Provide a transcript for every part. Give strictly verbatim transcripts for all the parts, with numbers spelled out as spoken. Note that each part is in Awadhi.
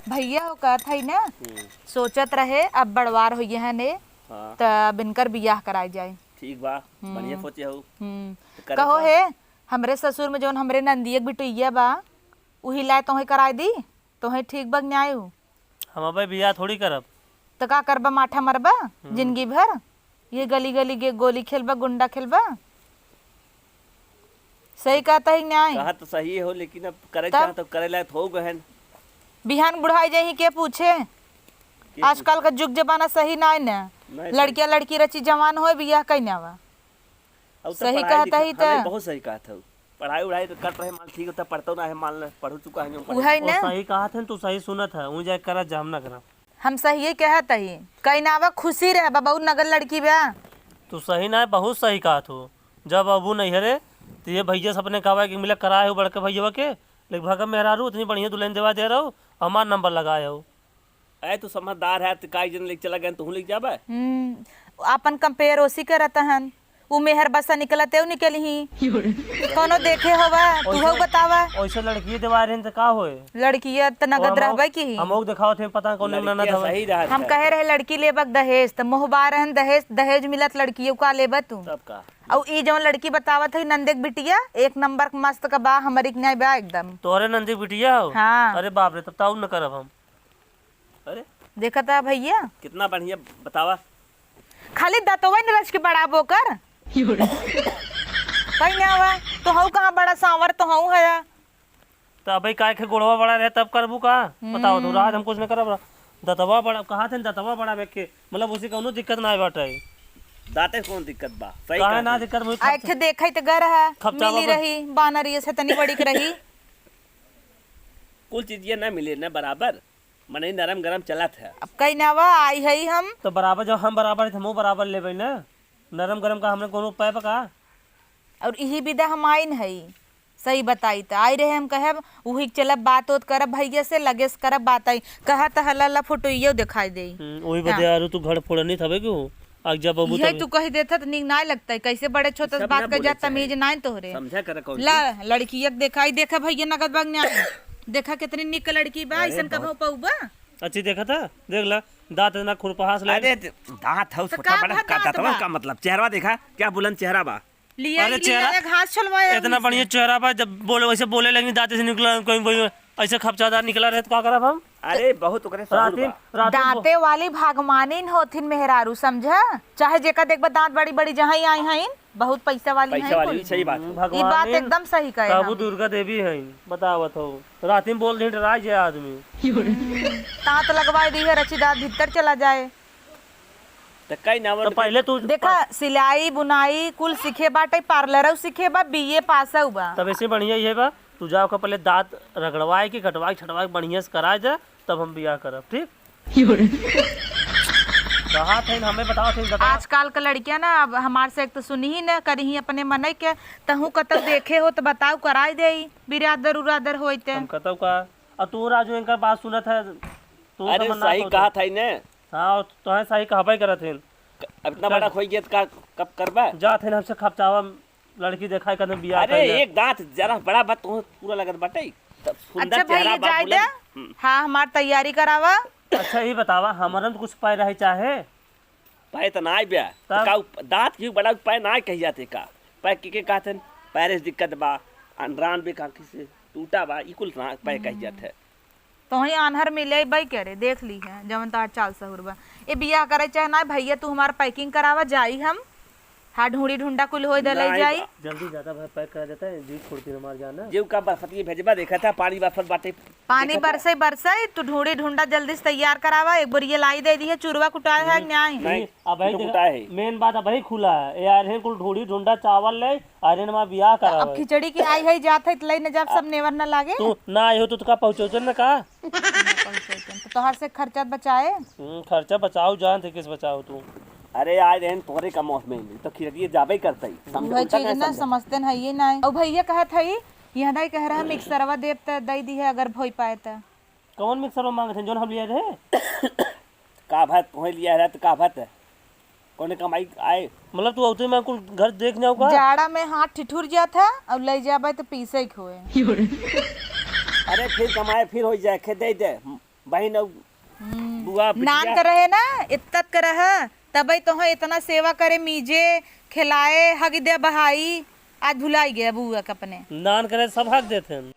भइया हो कहत हई ना, हम्म। सोचत रहे अब बड़वार होइहैं ने, हाँ। त अब इनकर बियाह कराइ जाए। ठीक बा, हम्म। बढ़िया सोचे हो। हम्म। त करे कहो बा। हे, हमरे ससुर में जौन हमरे नंदिया के बिटिया बा, उही लाए तोहे कराइ दी, तोहे ठीक बा कि नाहीं उ? हम अबे बियाह थोड़ी करब। त का करबा, माठा मरबा हम्म। जिंदगी भर? ये गली गली के गोली खेलबा, गुंडा खेलबा? सही कहत हई कि नाहीं? कहा तो सही हो, लेकिन अब करे तब? चाह तो करे लायक हो गए हैं। बिहान बुढ़ाई जाही के पूछे? के आजकल पूछे? का जुग जमाना सही नाहीं न। नहीं सही। लड़किया लड़की रची जवान होए बियाह कइने आवा। अब तो सही पढ़ाई कहत लिखा-, हई हाँ, नहीं, त। बहुत सही कहत हऊ। पढ़ाई उढ़ाई तो करत रहे, माल ठीक होता, पढ़तो ना है, माल न पढ़ चुका है, जो पढ़े। उहै वो न। सही कहत हन, तू सही सुनत है, ऊ जाए करत जा, हम ना करब। हम सहिए कहत हई, कइने आवा खुशी रहे, बाबा उ नगर लड़की बा। तू सही ना है, बहुत सही कहत हो। जब अबू नैहरे, त ये भैया से अपने कहवा कि मिला कराए हो बड़के भैया के, लेकिन भगा मेहरारू, इतनी बढ़िया दुल्हन देवा दे रहो, हमार नंबर लगाए हो। ए, तू समझदार है, त काई जन लेके चला गए, तू लेके जाबे? हम्म, आपन कंपेयर ओसी करत हन। उ मेहर बसा निकलते उ निकलही। कौनो देखे होवा, तू ओइसे, हो बतावा। ओइसे लड़की देवा रहन त का होए? लड़किया त नगद वो हम रहबे की। हम ओक देखावत हई, पता कौन लड़किया ननद हवे। सही रहत हम है। कहे रहे लड़की लेबक दहेज, त मोहबा रहन दहेज, दहेज मिलत लड़कियों का लेबे तू। तब का? अउ ई जौन लड़की बतावत हई नंदे के बिटिया, एक नंबर के मस्त का बा, हमरी के नाई बा एकदम। तोहरे नंदे के बिटिया हो? हाँ। अरे बाप रे, तब त अउर न करब हम। अरे। देखत ह भैया। कितना बढ़िया बतावा। खाली दतवा न रच के बड़ा बोकर। कहीं ना हुआ, तो हऊ कहाँ बड़ा सांवर तो हऊ है। त अबे काय के गोड़वा बड़ा रहे तब करबू का? बताओ तो, हम्म। राज हम कुछ न करब। दतवा बड़ा, कहा थे दतवा बड़ा बेख के, मतलब उसे कौनो दिक्कत ना बाटे। दांते से कौन दिक्कत बा? सही काहे कहा ना थे। दिक्कत, मुझे आ, एक खप-, ठे देखई त गर है, खपचावा मिली बा। रही, बानर ये से तनी बड़ी के रही। कुल चीज ये ना मिले ना बराबर। मनई नरम गरम चलत है। अब कहीं ना बा, आई है हम। तो बराबर, जब हम बराबर है, तो हमहू बराबर लेबे ना। नरम गरम का हमने कोनो उपाय बा का? और इही विदा हम आइन हई, सही बताई त आई रहे हम कहब, उही के चलब बात ओत करब भैया से, लगे से करब बात आई, कहा त हला ला फोटो इयो दिखाई देई। हम्म, वही हाँ। बदे यारू तू घर फोड़नी थवे क्यों? आग जा बबू इहे तबे। तू कही देत ह त नीक नाय लगता है, कैसे बड़े छोटे से सब बात ना कर बोले जा, चाहे। तमीज नाय तोहरे। समझा कर कौन ला, चीज? लड़किया के देखा, ई देखा भैया नगद बाग न्याय। देखा कितनी निक लड़की बा, अरे ऐसन कबो बहुत पौबा? अच्छी देखा था, देख ला, दांत इतना खुरपहास ले। अरे दांत हौ तो छोटा का बड़ा भर का दांत दांतवा बा? का मतलब, चेहरा देखा, क्या बुलंद चेहरा बा। लिया अरे ही लिया चेहरा, है, घास छलवाया इतना हमसे। बढ़िया चेहरा बा, जब बोले वैसे बोले लगी, दांत से निकला, कोई, कोई ऐसे खपचादार निकला रहे तो का करब हम? अरे बहुत ओकरे सहूर राती, बा। राती बो- दांते वाली भगवानिन होथिन मेहरारू, समझा? चाहे जेका देखबा दांत बड़ी बड़ी जहाँ ही आई हईन, बहुत पैसा वाली पैसा हैं वाली कुल। भी सही बात है। हम्म, ई बात भगवानिन एकदम सही कहे काबू हम। दुर्गा देवी हैं, बतावत हो। राती में बोल दिन डराई जाए आदमी। दांत लगवाए दी है, रची दांत भीतर चला जाए। त कई ना तो पहले तू देखा, सिलाई, बुनाई कुल सीखे बाटे, पार्लरौ सीखे बा, बीए पासौ बा। तब ऐसे बढ़िया ये बा, तू जाओ का पहले दांत रगड़वाए के, कटवाए, छटवाए, बढ़िया से कराए जा, तब हम बियाह करब, ठीक? कहा थे हमें बताओ थे, बताओ। आजकल का लड़कियां ना, अब हमार से एक तो सुनही ना, करही अपने मनई के, तहू कतौ देखे हो तो बताओ, कराए देई, बिरादर उरादर होई ते। हम कतौ का, और तू राजू इनकर बात सुनत है, तू अरे समझ ना सही तो कहा था इन्हें। हाँ, और तोहे सही कहबे करत हन। क-, अब इतना चल। बड़ा खोई गया तो का, कब करबा? जात हन हमसे खपचावा लड़की देखाई, कदम बियाह अरे, कर ले। एक दांत जरा बड़ा बा, तोहे पूरा लगत बाटे। तब सुंदर अच्छा चेहरा भैया, बा, जाए बुलंद। दे। हम्म। हाँ, हमार तैयारी करावा। अच्छा, ई बतावा, हमरन तो कुछ पाए रहे चाहे? पाए त नाय बा। त तब? का उ-, दांत की बड़ा पाए नाय कही जाते का? पाए के, के कहते हैं, पैर से दिक्कत बा, अनरान भी कांखी से टूटा बा, ई कुल ना पाए कही जात है। तोही आन्हर मिले बई करे, देख ली है, जवन तार चाल सहूर बा। ए बियाह करे चाहे ना, भैया तू हमार packing करावा, जाई हम। हाँ, ढूंढी ढूंढा कुल होई दे, ले नाई जाई। बा। जल्दी ज्यादा भाई pack करा देता है, जी छोड़ के हमार जाना। जीव का बरसतिए भेजबा, देखा था पानी बरसत बाटे। पानी देखा था? बरसई, बरसई, तू ढूंढी ढूंढा जल्दी से तैयार करावा, एक बोरिया लाई दे दी है, चूरवा कुटाए है, हम्म। न्याय। नहीं, अब भाई तो देखा, कुटाए है। Main बात अब भाई खुला है, यार है कुल ढूंढी ढूंढा चावल ले, अरे नमा बियाह त अब करावे। खिचड़ी के आई है, जात है, त लई न जाब, सब नेवर न लागे। तू ना आई हो तो, तो का पहुँचो चल न का? ना पहुँचो चल, तो तोहार से खर्चा बचाए। हम्म, खर्चा बचाओ, जान थे किस बचाओ तू। अरे आए रहन तोहरे का मौत में, तो खिचड़ी जाबे करते ही। समझ-, उहे उल्टा चीज काहे ना समझे? समझते न है ये ना। और भैया कहत है, यह नहीं कह रहा मिक्सरवा देब त दई दी है अगर भोई पाए त। कौन मिक्सरवा मांगत है, जोन हम लिए रहे? का भात तोहे लिया रहा तो का भात है? कौने कमाई आए? मतलब तू औते में कुल घर देख जाओ का? जाड़ा में हाथ ठिठुर जात है और ले जाबे तो पीसे के होए। अरे फिर कमाए फिर हो जाए, खे दे दे। बहिन, अब हम्म। बुआ, बिटिया। नान का रहे ना, इत्तत का रहे, तबई तोहे इतना सेवा करे, मीजे, खिलाए, हग दे बहाई, आज भुलाई गया बुआ के अपने। नान करे सब हग देते हैं।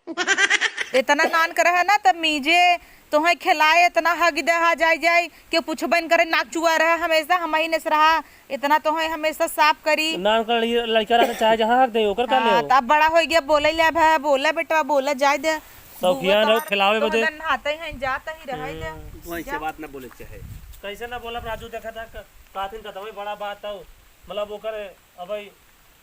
इतना नान का रहे ना, तब मीजे, तोहे खिलाए, इतना हग दे, हा जाई जाई, के पूछबे न करे, नाक चुआ रहे हमेशा, हमही ने से रहा, इतना तोहे हमेशा साफ करी। नान का लड़की, लड़का रहे चाहे जहाँ हग दे, ओकर का हाँ, लेओ? तब बड़ा होइ गया, बोले ले अब, बोला बेटवा, बोला जाए दे। शौकिया बुआ रहो, तोहार खिलावे तो बदे। हलन नहाते हैं, जात ही रहे दे। हम्म। वही से जा। बात ना बोले के चाहे। कैसे ना बोलब राजू, देखा था क-, कातिन का तबई बड़ा बात हो, मतलब ओकर अबई।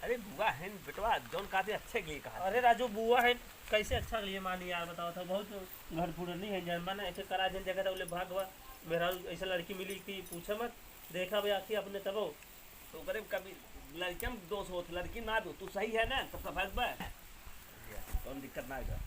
अरे बुआ है न बेटवा, जौन कातिन अच्छे के लिए कहा। अरे राजू बुआ है, कैसे अच्छा के लिए मानी यार, बताओ था, बहुत घरफुड़नी है, जानबा ना, ऐसे करा जन जगह था, बोले भागवा, मेहरारू ऐसे लड़की मिली कि पूछे मत, देखा भाई आखिर अपने तबो। तो ओकरे में कभी लड़किया में दोष होत, लड़की ना दो, तू सही है ना, तब का भाग बा। कौन दिक्कत ना आएगा?